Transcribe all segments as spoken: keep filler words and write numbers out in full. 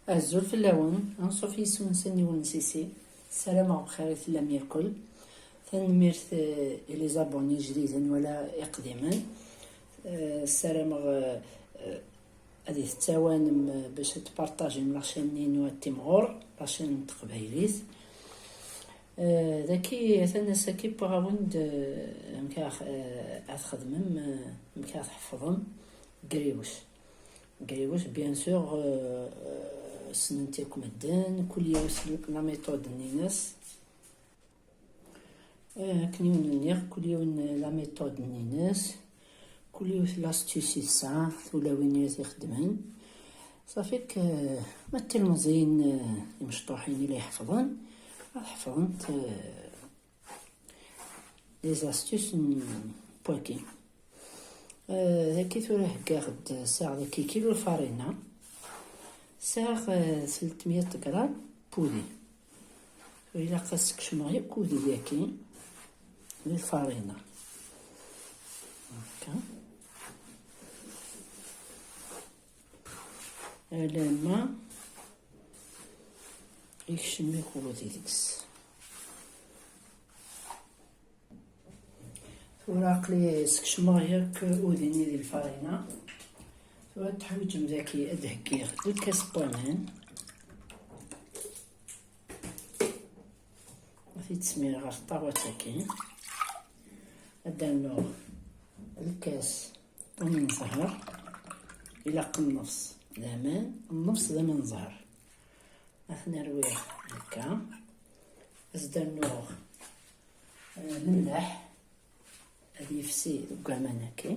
Azul fell-awen, anṣuf yis-wen s aniwen sisi. Ssarameɣ bxir i tellam yakul. Tanemmirt, eh, i les abonnés ijdiden wala iqdimen. Eh, ssarameɣ, eh, eh, ad iyi-tettawanem, eh, bac ad tpartajim la chaîne-inu ad timɣur, la chaîne n teqbaylit. Eh, daki, atan ass-agi wwiɣ-awen-d, eh, amek ara, eh, ad txedmem, eh, amek ara tḥeffḍem griwec. Griwec, bien sûr, euh, euh, ssnen-t yakk medden, kul yiwet la méthode-nni-ines. Eh, akken i wen-nniɣ, kul yiwen la méthode-nni-ines, kul yiwet l'astuce i tesɛa, tulawin i t-ixeddmen. Ṣafi k-, ma d tilmeẓyin, eh, imecṭuḥin i la iḥefḍen, ad ḥefḍent, eh, les astuces n waki. Euh, daki tura heggaɣ-d, sɛiɣ daki kilu lfarina, sɛiɣ, euh, tlettmya gram pudi. Tura ilaq ad skecmeɣ yakk udi-yaki di lfarina. Akka. Alamma yekcem ikudi deg-s. Tura aql-i skecmeɣ yakk udi-nni di lfarina. Tura teḥwiǧem daki ad d-heggiɣ lkas n waman. Ad t-id-smireɣ ɣer ṭṭawat-agi. Ad d-rnuɣ lkas n amenẓer. Ilaq nnefs d aman, nnefs d aman ẓer. Ad ten-rwiɣ akka. Ad s-d-rnuɣ, eh, lemleḥ. Ad yefsi deg waman-agi.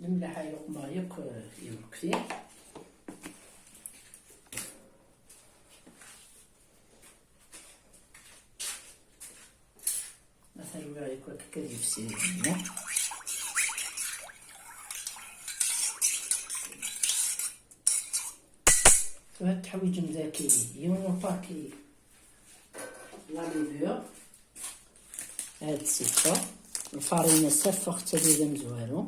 Lemleḥ-a yuqmeɣ yakk, eh, i urkti. Ma terwiɣ yakk akka ad yefsi dinna. Tura teḥwiǧem daki yiwen upaki la levure. Ad tt-iffeɣ. Lfarina tafeɣ-tt ad d amezwaru.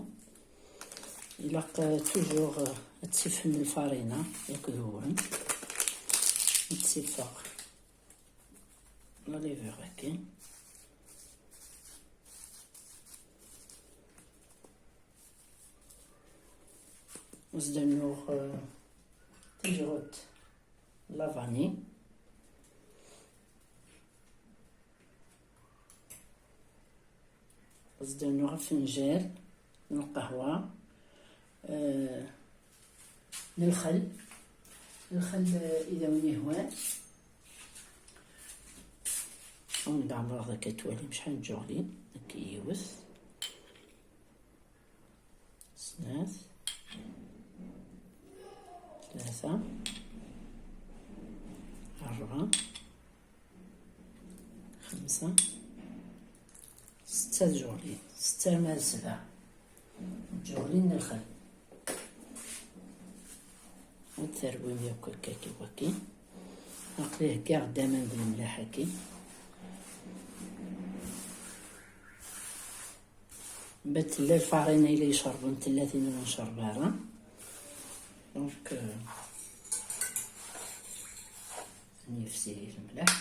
Ilaq, euh, toujours, euh, ad tifem lfarina yakk d uwren. Ad tt-iffeɣ la levure-agi. Ad s-d-rnuɣ, euh, tajɣut n la vanille. Ad s-d-rnuɣ afenjal n lqahwa, eh, n lxel. Lxel, eh, i d awen-ihwan. Ad wen-d-ɛemmreɣ daki ad twalim acḥal n tjuɣlin. Daki yiwet. Snat, tlata, rebɛa, xemsa, setta tjuɣlin, setta arma d sebɛa tjuɣlin n lxal. Ad terwim yakk akka i waki. Aql-i heggaɣ-d aman d lemlaḥ-agi. Mbeɛd tella lfarina i la icerben, tella tin ur ncerreb ara. Donc, euh, ad nefsi lemlaḥ.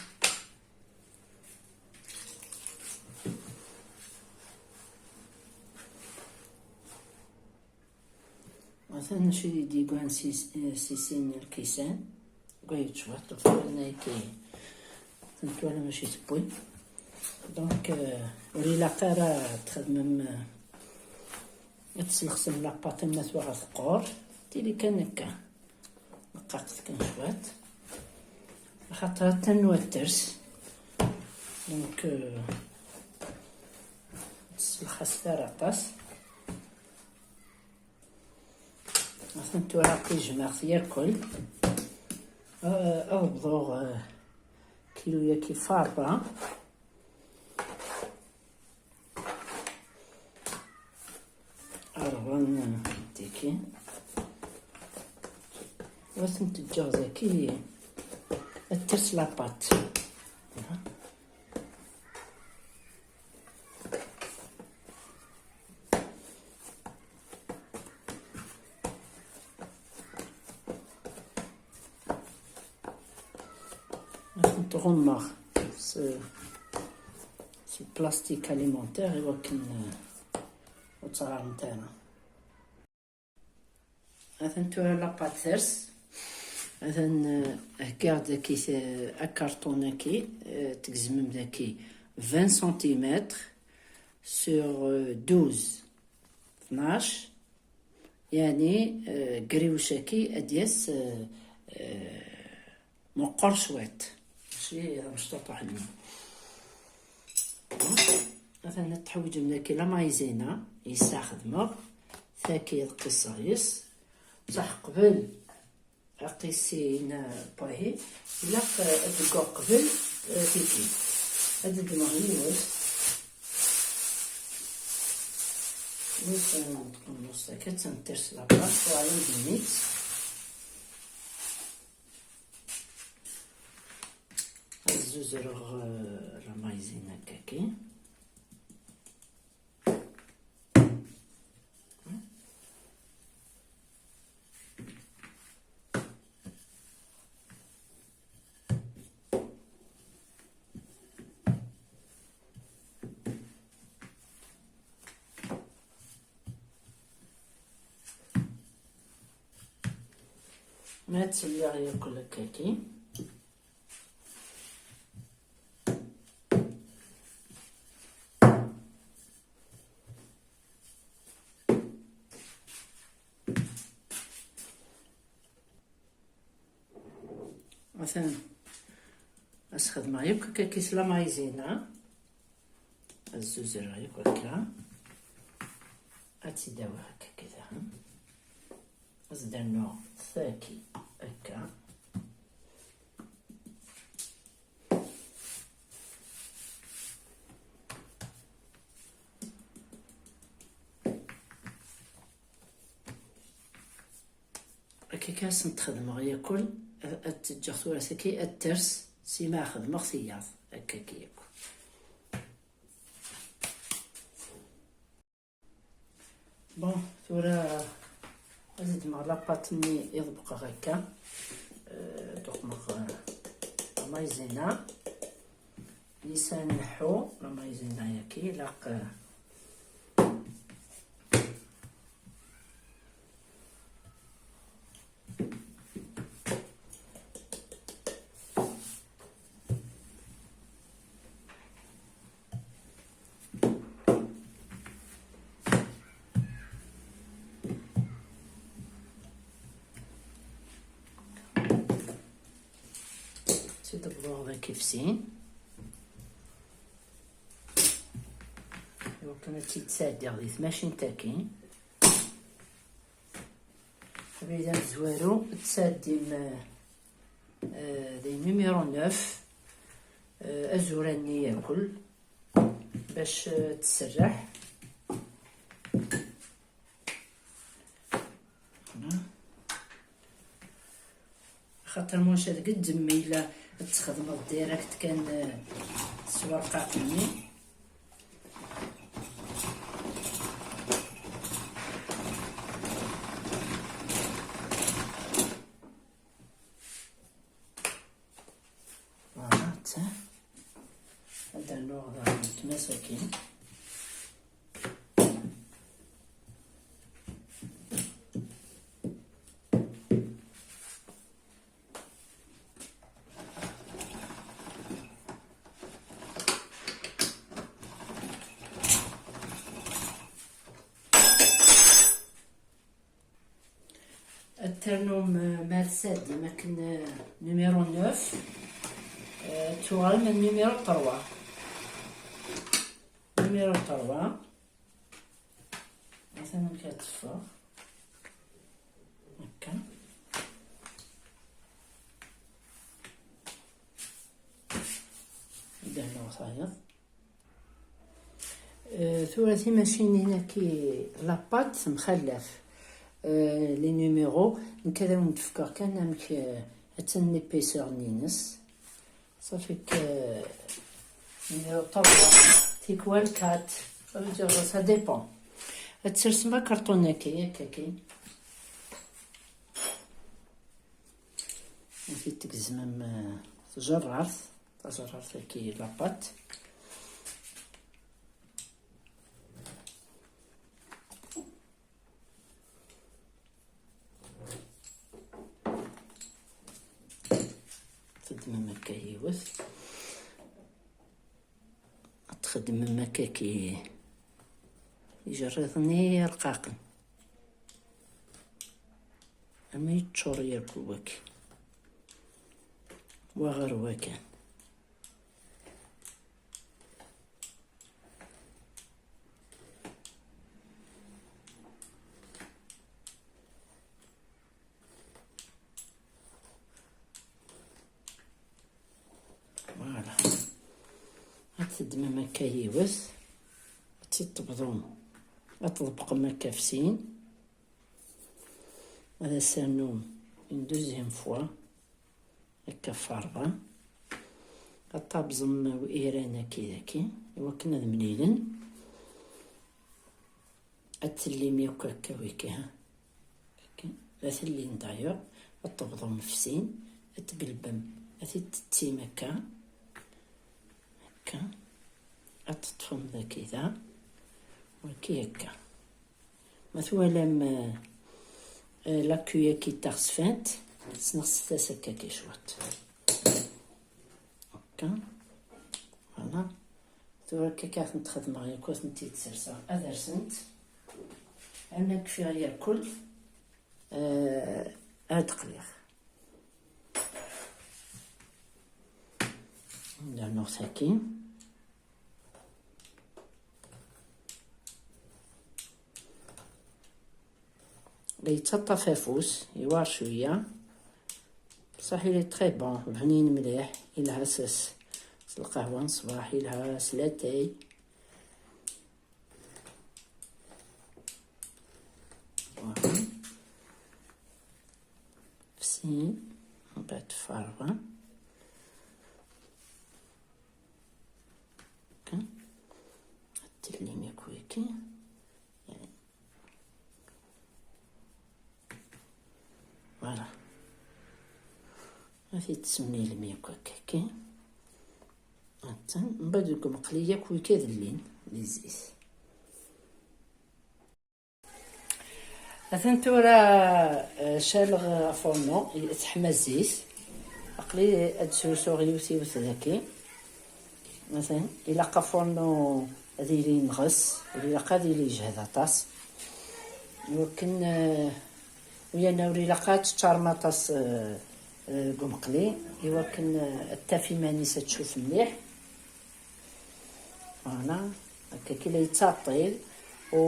Atan acu i d-yeggan si, si sin lkisan. Deg wayen cwiṭ lfarina-agi, tentwala mačči tewwi. Donc, euh, ur ilaq ara ad txedmem, euh, ad teslexsem la pâte ama tuɣa teqqur. Tili kan akka. Neqqaqet kan cwiṭ. Axaṭer atan watters. Donc, euh, ur tesselxaset ara aṭas. Atan tura aql-i jemɛeɣ-t yerkul. Euh, ad bḍuɣ, euh, kilu-yagi f rebɛa. Rebɛa n tiki. Ad tent-ǧǧeɣ daki ad ters la pâte. Voilà. Ɣummeɣ s, s plastique alimentaire i wakken, eh, ur ttɣarent ara. Atan tura la pâte ters. Atan, eh, heggaɣ-d daki, eh, akarṭun-agi, eh, tgezmem daki vingt centimètres sur, eh, douze, tnac. Yeɛni, eh, griyuc-agi ad d-yas, eh, eh, meqqer cwiṭ, mačči d amecṭuṭuḥ-nni. Atan ad teḥwiǧem daki la maïzena, yessa xedmeɣ, taki d qisseɣ yes. Bṣaḥ qbel aqissin, eh, pahi, ilaq, eh, ad deggeɣ qbel, eh, tigi. Ad ddmeɣ yiwet. Wissen, nus akka, ad tt-nter s la pâte, tuɣal d nnit. Ad zuzreɣ, eh, la maïzena akkaki. Ma ttiliɣ yakk lekkaki. Atan, ad s-xedmeɣ yakk akkaki s la maïzena. Ad zuzreɣ yakk akka. Ad tt-id-awiɣ akkaki daɣen. Ad s-d-rnuɣ tagi akka. Akka kan ad sent-xedmeɣ yakul, ad, ad tt-ǧǧeɣ tura saki ad ters, sima xedmeɣ tiyaḍ, akka kan yakul. Bon, tura ad ddmeɣ la pâte-nni i ḍebqeɣ akka. Euh, ad uqmeɣ, euh, la maïzena. Nisan nḥu la maïzena yaki, ilaq, euh, Tt-id-bḍuɣ d akifsin. Iwakken ad tt-id-sɛeddiɣ di tmacint-agi. Abrid amezwaru, ad tesɛeddim, eh, eh, di numéro neuf, eh, azura-nni yakul, bac, eh, tserreḥ. Voilà. Axaṭer maca deg ddemma yella ad txedmeḍ direct kan, eh, s werqaq-nni. Voilà, ta. Ad d-rnuɣ daɣen weltma-s akkin. Ad ternum, eh, ma tsaddim akken, eh, numéro neuf, eh, tuɣalem ar numéro trois. Numéro trois. Atan amek ad teffeɣ. Akka. Dehneɣ tayeḍ. Eh, tura timacinin-agi, la pâte temxallaf. Eh, les numéros, nekk ad awen-d-fkeɣ kan amek, eh, attan l'épaisseur-nni-ines. Safi k-, numéro trois, tikwal quatre, ça veut dire, ça dépend. Ad tsersem akerṭun-agi, akka kan. Ad t-id-tgezmem, eh, s tjerrart. Tajerrart-agi la pâte. Teddmem akka yiwet. Ad txedmem akka ki ijerriḍen irqaqen. Ama yeččur yakk waki. Wa ɣer wakan. Voilà. Ad teddmem akka yiwet, ad tt-id-tebḍum, ad tḍebqem akka f sin. Ad as-ternum une deuxième fois, akka f ṛṛebɛa. Ad tabẓem iran-agi dagi, iwakken ad mlilen. Ad tellim yakk akka wiki, ha? Akka. La tellin d'ailleurs, ad tebḍum f sin, ad tqelbem, ad t-tettim akka. Akka. Ad teṭṭfem dagi da. Waki akka. Ma twalam, eh, eh, la queue-agi taɣezfant, sneɣset-as akka ki cwiṭ. Akka. Voilà. Tura akka ad tent-xedmeɣ yakk, ad tent-id-serseɣ ad rsent. Armi ad kfiɣ irkul, eh, ad qliɣ. Nernuɣ tagi. La yettaṭṭaf afus, yewɛer cwiya. Bṣaḥ, il est très bon, bnin mliḥ, yelha s, s lqahwa n ṣṣbeḥ, yelha s latay. Voilà. F sin, mbeɛd f ṛṛebɛa. Akka. Ad tellim yakk wiki. Voilà. Ad t-id-tessemlilem yakk akka, akka. Attan, mbeɛd deg umqli yakk wiki ad llin di zzit. Atan tura, eh, caleɣ afurnu, teḥma zzit. Aql-i ad d-srusuɣ yiwet yiwet dagi. Atan, ilaq afurnu ad yili yenɣes, ur ilaq ad yili yejhed aṭas. Iwakken, eh, uyan ur ilaq ad teččarem aṭas, eh, eh, deg umqli, iwakken, eh, ad taf iman-is ad tcuf mliḥ. Voilà, akka ki la yettaṭṭil. U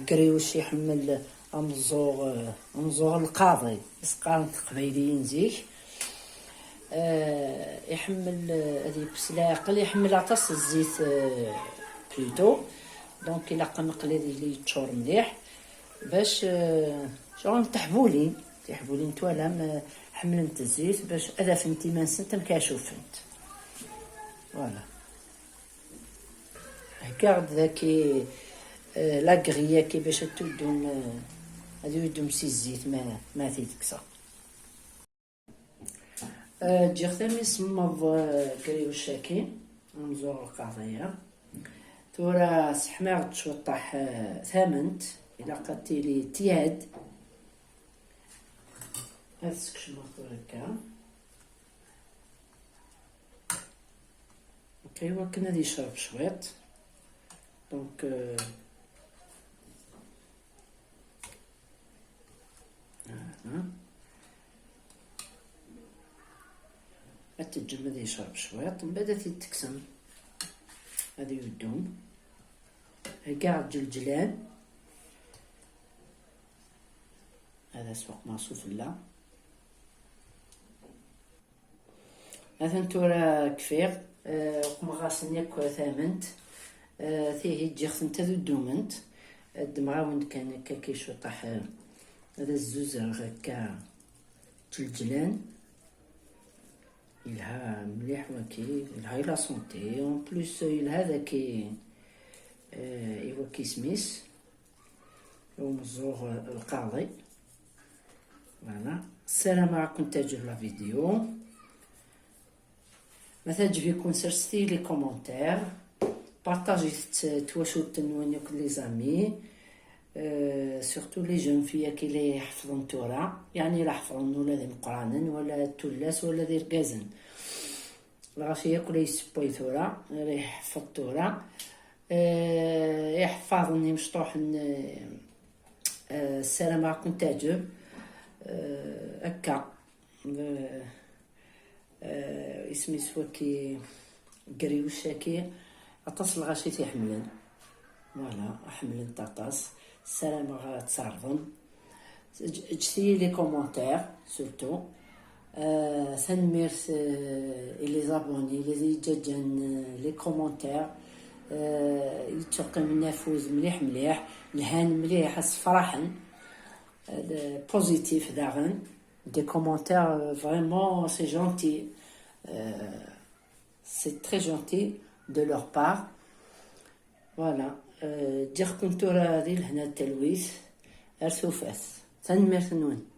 Griwec iḥemmel ameẓẓuɣ, eh, ameẓẓuɣ lqaḍi, i s-qqaren teqbayliyin zik. Eh, iḥemmel, eh, ad yekkes leɛqel, iḥemmel aṭas zzit, eh, plutôt. Donc, ilaq ameqli ad yili yeččur mliḥ. Bac, eh, ccɣel n teḥbulin, tiḥbulin twalam, eh, ḥemmlent zzit, bac ad afent iman-nsent amek ara cufent. Voilà. Heggaɣ-d daki, eh, la grille-agi bac ad tuddum, eh, ad yuddum si zzit ma, ma t-id-kkseɣ. Eh, ǧǧiɣ-t armi semmeḍ, eh, griwec-agi, amzur lqaḍi-a. Tura sseḥmaɣ-d cwiṭaḥ, eh, tament, ilaq ad tili tiad. Ad skecmeɣ tura akka. Ok, iwakken ad yecreb cwiṭ. Donc, euh, voilà. Ad teǧǧem ad yecreb cwiṭ, mbeɛd ad t-id-tekksem. Ad yuddum. Heggaɣ-d ǧelǧlan. Ad as-uqmeɣ sufella. Atan tura kfiɣ, eh, uqmeɣ-asen yakk tament, eh, tihi ǧǧiɣ-tent ad uddument, eh, ddmeɣ-awen-d kan akka ki cwiṭaḥ, eh, ad as-zuzreɣ akka ǧelǧlan. Yelha mliḥ waki, yelha i la santé, en plus yelha daki, eh, i waki isem-is. Umeẓẓuɣ lqaḍi. Voilà. Ssarameɣ ad kent-teɛǧeb la vidéo. Ma teɛǧeb-iken, serset-iyi les commentaires, partager-t d twacult-nwen akked les amis, euh, surtout les jeunes filles-agi la iḥeffḍen tura, yeɛni la ḥeffḍen ula d imeqqranen, wala d tullas, wala d irgazen. Lɣaci akk la yessewway tura, la iḥeffeḍ tura. Euh, iḥeffaḍen imecṭuḥen, euh, euh, ssarameɣ ad ken-teɛǧeb. Euh, akka. Euh, euh, isem-is waki, griyuc-agi, aṭas lɣaci t-iḥemmlen. Voilà, ḥemmlen-t aṭas. Ssarameɣ ad tt-tɛerḍem. Ǧ-, ǧǧet-iyi les commentaires, surtout. Euh, tanemmirt, euh, i les abonnés, les yeǧǧaǧǧan, euh, les commentaires, euh, yettqqimen afud mliḥ mliḥ, lhan mliḥ, ssefraḥen, euh, positif daɣen. Des commentaires, euh, vraiment, c'est gentil. Euh, c'est très gentil de leur part. Voilà. Euh, ǧǧiɣ-ken tura di lehna d talwit. Ar tufat. Tanemmirt-nwen.